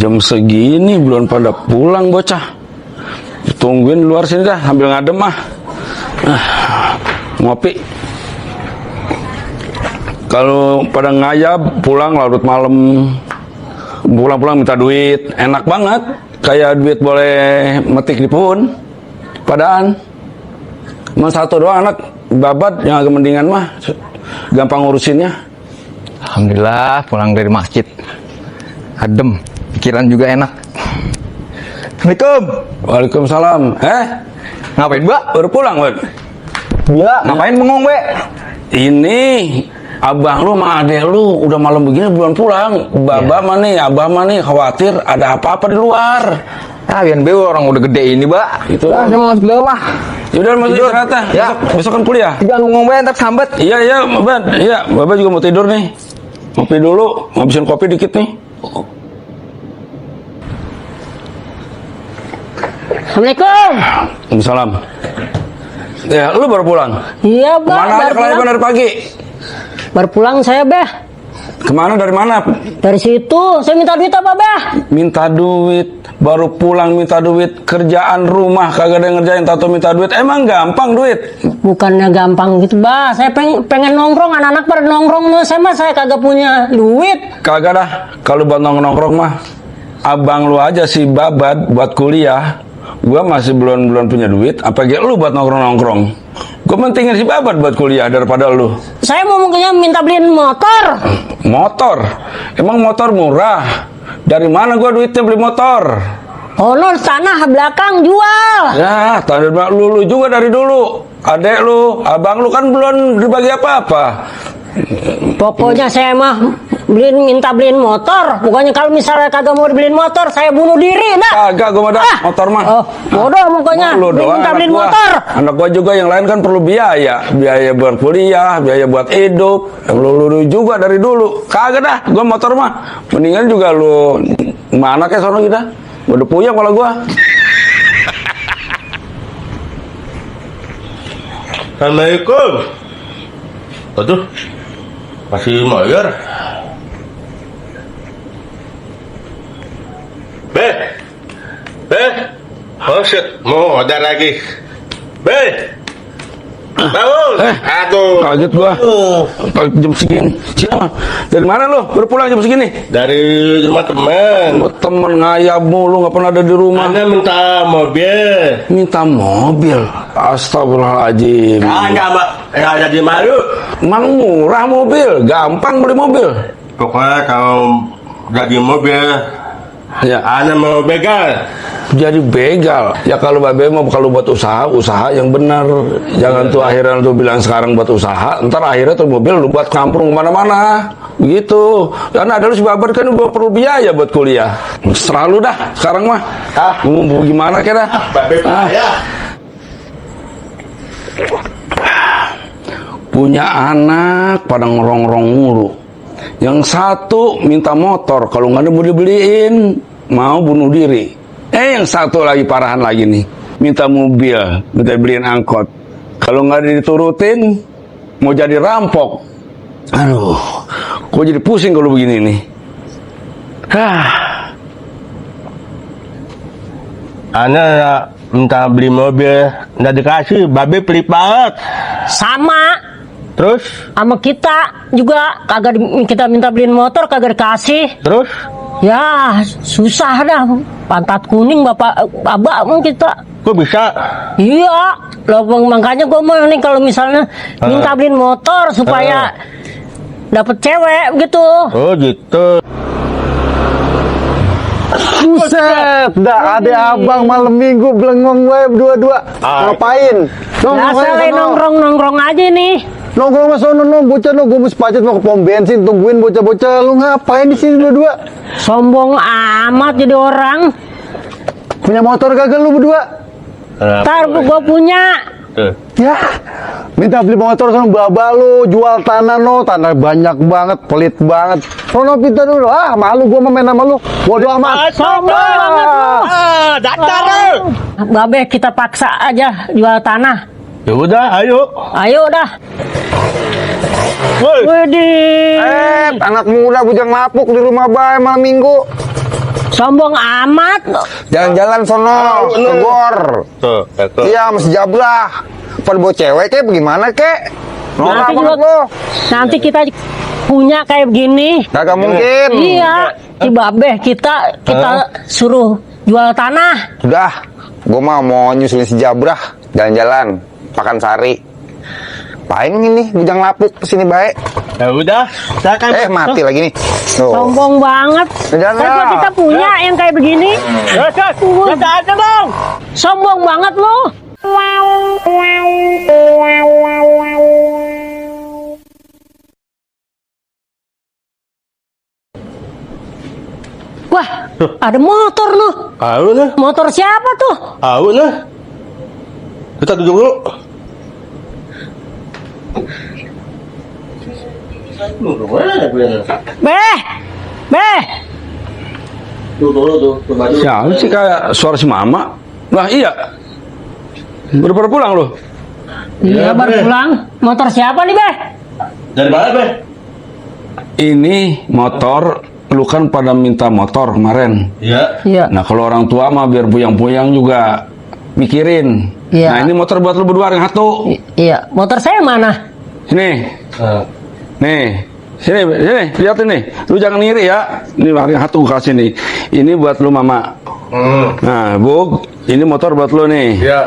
Jam segini belum pada pulang bocah. Tungguin di luar sini dah sambil ngadem ngopi. Kalau pada ngayab pulang larut malam, pulang minta duit, enak banget. Kayak duit boleh metik di pohon. Padaan cuma satu doang anak babat yang agak mendingan mah, gampang ngurusinnya. Alhamdulillah pulang dari masjid, adem, pikiran juga enak. Assalamualaikum. Waalaikumsalam. Ngapain, Mbak? Baru pulang, Bang? Ya, ngapain bengong, Mbak? Ini abang lu sama adek lu udah malam begini belum pulang. Abah mah nih khawatir ada apa-apa di luar. Biar orang udah gede ini, Mbak. Itu. Saya mau masuk dalam lah. Yaudah masuk istirahat. Ya. Besok kan kuliah. Jangan ngomong, Mbak, ntar sambat. Iya, Bang. Iya, Bapak juga mau tidur nih. Ngopi dulu, ngabisin kopi dikit nih. Assalamualaikum. Waalaikumsalam. Ya, lu baru pulang? Iya, Bang. Kemana aja kalian dari pagi? Baru pulang saya, Beh. Kemana, dari mana? Dari situ, saya minta duit apa, Beh? Minta duit. Baru pulang minta duit. Kerjaan rumah kagak ada yang ngerjain, tato minta duit. Emang gampang duit? Bukannya gampang gitu, Bah. Saya pengen nongkrong, anak-anak pada nongkrong. Saya kagak punya duit. Kagak dah. Kalau buat nongkrong mah, abang lu aja si babat buat kuliah. Gua masih belum punya duit. Apalagi lu buat nongkrong. Gua pentingin si babat buat kuliah daripada lu. Saya mau minta beliin motor. Motor? Emang motor murah? Dari mana gua duitnya beli motor? Oh, no, tanah belakang jual. Ya, tanah lu juga dari dulu. Adek lu, abang lu kan belum dibagi apa-apa. Pokoknya saya mah minta beliin motor. Pokoknya kalau misalnya kagak mau dibeliin motor, saya bunuh diri dah. Kagak, gua mah motor mah. Oh, bodoh pokoknya. Minta beliin motor. Anak gua juga yang lain kan perlu biaya buat kuliah, biaya buat hidup. Lu juga dari dulu. Kagak dah, gua motor mah. Mendingan juga lu mana kayak sono kita. Udah puyeng kalau gua. Assalamualaikum. Aduh, masih mayar. Oh shit, mau ada lagi. Bangun. Aduh. Kaget gua. Jam segini. Siapa? Dari mana lu? Baru pulang jam segini? Dari rumah teman. Temen ngayab mulu, nggak pernah ada di rumah. Anda minta mobil. Minta mobil. Astagfirullahaladzim. Nggak jadi malu. Emang murah mobil, gampang beli mobil. Pokoknya kalau jadi mobil, Ya, Anda mau begal. jadi begal. Ya kalau babe mau kalau buat usaha yang benar. Jangan tuh akhirnya tuh bilang sekarang buat usaha, ntar akhirnya tuh mobil lu buat kampung kemana-mana. Begitu. Karena ada lu si babat kan gua perlu biaya buat kuliah. Selalu dah sekarang mah. Mau gimana kira? Babe ya. Punya anak pada ngerongrong mulu. Yang satu minta motor, kalau nggak ada mau dibeliin, mau bunuh diri. Yang satu lagi parahan lagi nih, minta mobil, minta beliin angkot. Kalau nggak diturutin, mau jadi rampok. Aduh, kok jadi pusing kalau begini nih. Anda minta beli mobil, nggak dikasih, babe pelit banget. Sama. Terus? Sama kita juga kagak kita minta beliin motor kagak dikasih. Terus? Ya, susah dah. Pantat kuning bapak abang kita. Kok bisa? Iya, makanya gue mau nih kalau misalnya minta beliin motor supaya dapet cewek gitu. Oh gitu. Buset, dah ada abang malam minggu belengong gue berdua-dua. Ngapain? Nongkrong aja nih. Nongkrong mas sono bocah gue mau sepacet mau ke pom bensin tungguin bocah-bocah lu ngapain di sini berdua? Sombong amat jadi orang. Punya motor kagak lu berdua? Ntar gua punya. Ya, minta beli motor sama baba lu, jual tanah no, tanah banyak banget, pelit banget. Sono pintar dulu, malu gua main sama lu, bodoh amat. Sombong banget lu. Datar lu. Babe kita paksa aja jual tanah. Ya udah, ayo. Ayo dah. Woi. Widih. Anak muda bujang lapuk di rumah bae malam minggu. Sombong amat. Jalan-jalan sono, ke gor. Tuh, itu. Iya, masih jabrah. Pada bawa cewek kek, bagaimana kek? Norak Nanti banget juga, lo. nanti kita punya kayak begini. Kagak mungkin. Iya, si Babe kita suruh jual tanah. Sudah, gue mau nyusulin si jabrah. Jalan-jalan, makan sari. Paling ini bujang lapuk kesini baik. Ya udah, silakan. Mati lagi nih. Tuh. Sombong banget. Jangan. Tapi kita punya yang kayak begini. Kita aja dong. Sombong banget lo. Wah, ada motor loh. Tahu lah, Motor siapa tuh? tahu lah. Kita duduk dulu. Beh, beh. Siapa sih kayak suara si mama? Lah iya. Baru pulang loh. Iya, baru Beh. pulang. Motor siapa nih, Beh? Dari mana, Be? Ini motor, lu kan pada minta motor kemarin. Iya. Iya. Nah kalau orang tua mah biar puyang-puyang juga mikirin. Iya. Nah ini motor buat lu berdua yang satu. Iya, motor saya mana? Ini, nih, sini, lihat ini. Lu jangan ngiri ya. Ini yang satu kasih nih. Ini buat lu mama. Nah, Bu, ini motor buat lu nih. Iya.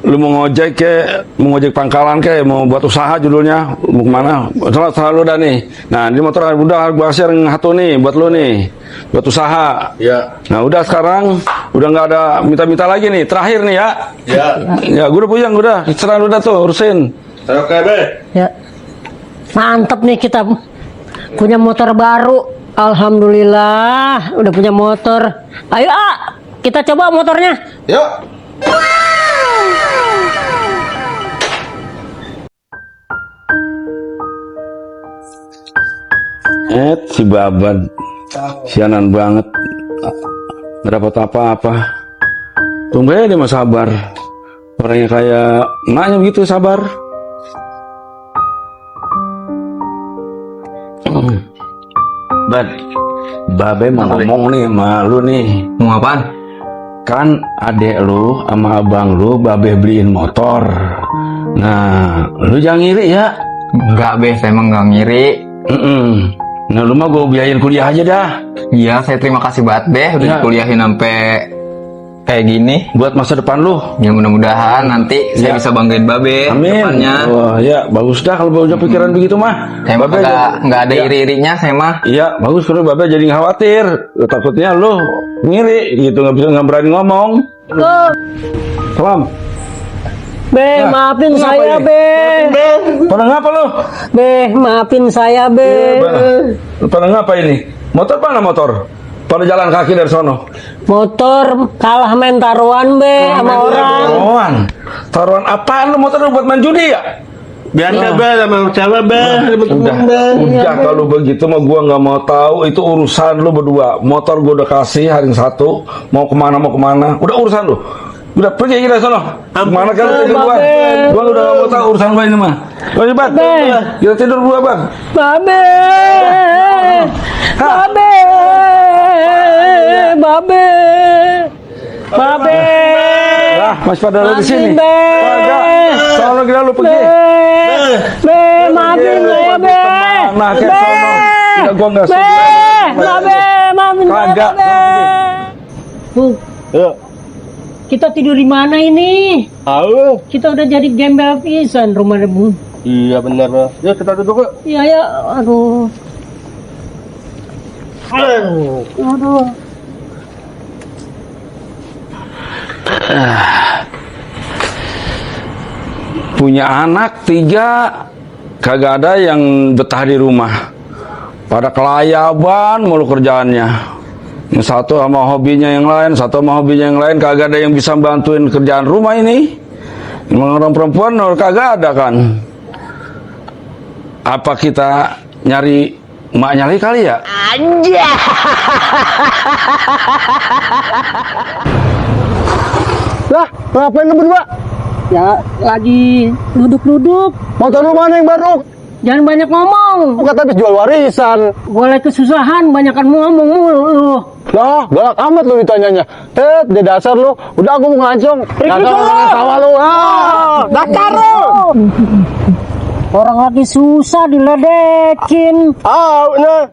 Lu mau ngojek ke, mau ngojek pangkalan ke, mau buat usaha judulnya, mau kemana? Salah lu dah nih. Nah, ini motor udah gua kasih yang satu nih, buat lu nih, buat usaha. Iya. Nah, udah sekarang, udah nggak ada minta-minta lagi nih. Terakhir nih ya. Iya. Ya, gua udah puyang, udah. Serang udah tuh, urusin. Oke, Be. Ya. Mantep nih kita punya motor baru. Alhamdulillah, udah punya motor. Ayo, kita coba motornya. Yuk. Si Baban, sianan banget, nggak dapat apa-apa. Tumben dia mah sabar, orangnya kayak emaknya begitu sabar. Bad, Babe mau ngomong nih sama lu nih. Mau apaan? Kan adek lu sama abang lu Babe beliin motor. Nah, lu jangan ngiri ya. Enggak, Be, saya emang nggak ngiri. Nah, lu mah gue biayain kuliah aja dah. Iya, saya terima kasih banget, Be, udah Ya. dikuliahin sampai kayak gini. Buat masa depan lu. Ya mudah-mudahan nanti saya Ya. bisa banggain Babe Amin. depannya. Wah, ya bagus dah kalau punya pikiran begitu mah. Saya mah Babe nggak ada ya. iri-irinya, saya mah. Iya, bagus kalau Babe jadi nggak khawatir. Takutnya lu ngiri gitu, nggak berani ngomong. Salam. Be, maafin Kenapa saya, ini? Be. Pada ngapa lu? Be, maafin saya, Be. Pada ngapa ini? Motor mana motor? Pada jalan kaki dari sono. Motor kalah main taruhan, Be, sama orang. Taruhan. Taruhan apaan lu motor lu buat main judi ya? Biasa, Be, sama cewek, Be. Udah kalau begitu mah gua nggak mau tahu, itu urusan lu berdua. Motor gua udah kasih hari satu, mau kemana, udah urusan lu. Udah pergi kita sono. Mana kan tidur gua? Gua udah nggak mau tahu urusan gua ini mah. Lanjut, Bang. Kita tidur gua, Bang. Babe. Babe. Babe. Babe. Lah, masih pada ada di sini. Be. Kagak. Sono kita lu pergi. Be, maafin saya, Be. Nah, ke sono. Tidak gua nggak Be, suka. Babe, maafin saya, Kagak. Be. Tuh, Yuk. kita tidur di mana ini? Tahu. Kita udah jadi gembel pisan rumah debu. Iya, benar, Be. Yuk, kita duduk, yuk. Iya ya, aduh. Aduh. Punya anak 3, kagak ada yang betah di rumah. Pada kelayaban mulu kerjaannya. Yang satu sama hobinya yang lain, satu sama hobinya yang lain, kagak ada yang bisa bantuin kerjaan rumah ini. Emang orang perempuan kagak ada kan. Apa kita nyari emaknya lagi kali ya? Lah, ngapain lu berdua? Ya, lagi duduk-duduk. Motor lu mana yang baru? Jangan banyak ngomong. Kata habis jual warisan. Gue lagi kesusahan, banyakan ngomong mulu lu. Lah, galak amat lu ditanyanya. Dia dasar lu. Udah aku mau ngacung. Dasar orang sawah lu. Dasar lu. Orang lagi susah diledekin. Ah, bener.